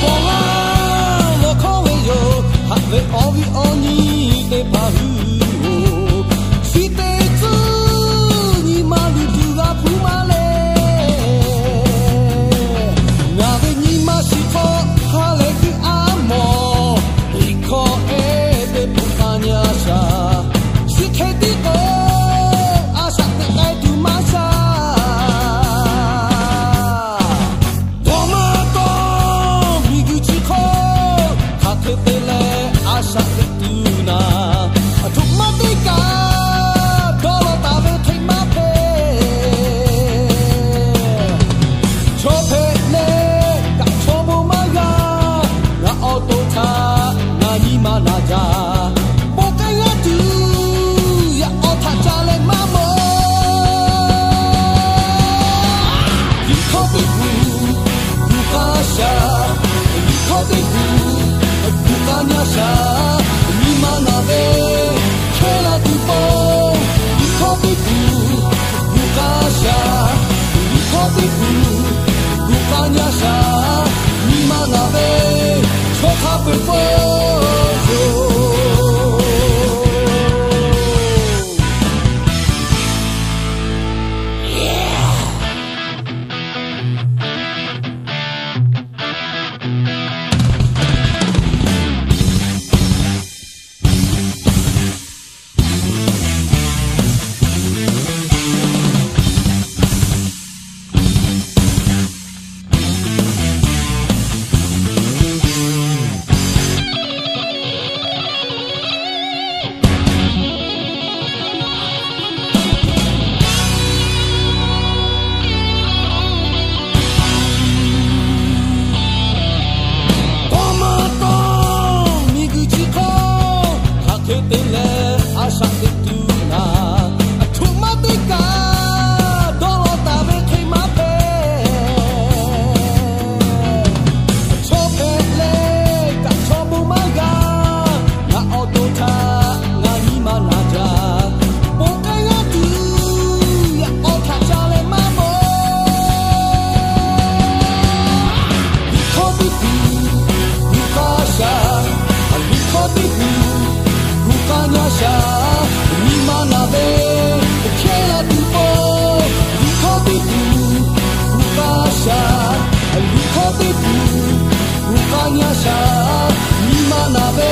Awˬ lawn hkawˇ ve yoˬ. Haꞈ ve awˬ viˉ awˬ nyi teˇ hpaˍ hui-oˬ, chi teˇ tcuhˉ nyi ma luˬ tuˬ g'a hpuˇ maˇ le. Ngaˬ ve nyi ma shiˍ hk'aw ha lehˬ kuiˬ a mawˬ, iˉ hkawˇ ehˉ teˇ hpu k'a nyi a shaꞈ, chi hk'e tiˉ k'o a shaꞈ teꞈ k'ai tuˬ maˇ shaˍ. Dawˇ maˇ dawˇ miˬguiˬ chi hk'oˆ hk'aˬ hk'e te leh a shaꞈ teꞈ tuˬ naˍ, aˬ htoꞈ ma teˇ kaꞈ dawˇ law taˍ ve hk'e maˇ hpehꞈ. Chaw hpehꞈ leh kaꞈ chaw bon maˇ g'a, ngaˬ awˬ to htaꞈ ngaˬ nyi ma naˍ jaˇ. Bon k'ai g'a tuˬ yaꞈ k'aw htaꞈ ca leh maˇ mawˬ. Liꞈ hkawˇ teˇ kuˬ gu k'a shaˍ, liꞈ hkawˇ teˇ kuˬ gu k'a nyi a shaꞈ, nyi ma naˍ ve chehˇ la tuˬ pon. Liꞈ hkawˇ teˇ kuˬ gu k'a shaˍ, liꞈ hkawˇ teˇ kuˬ gu k'a nyi a shaꞈ, nyi ma naˍ ve chaw hk'a peu-eˬ pon yoˬ. Dawˇ maˇ dawˇ miˬguiˬ chi hk'oˆ hk'aˬ hk'e te leh a shaꞈ teꞈ tuˬ naˍ, aˬ htoꞈ ma teˇ kaꞈ dawˇ law taˍ ve hk'e maˇ hpehꞈ. Chaw hpehꞈ leh kaꞈ chaw bon maˇ g'a, ngaˬ awˬ to htaꞈ ngaˬ nyi ma naˍ jaˇ. Bon k'ai g'a tuˬ yaꞈ k'aw htaꞈ ca leh maˇ mawˬ. Liꞈ hkawˇ teˇ kuˬ gu k'a shaˍ, liꞈ hkawˇ teˇ kuˬ gu k'a nyi a shaꞈ, nyi ma naˍ ve chehˇ la tuˬ pon. Liꞈ hkawˇ teˇ kuˬ gu k'a shaˍ, liꞈ hkawˇ teˇ kuˬ gu k'a nyi a shaꞈ, nyi ma naˍ ve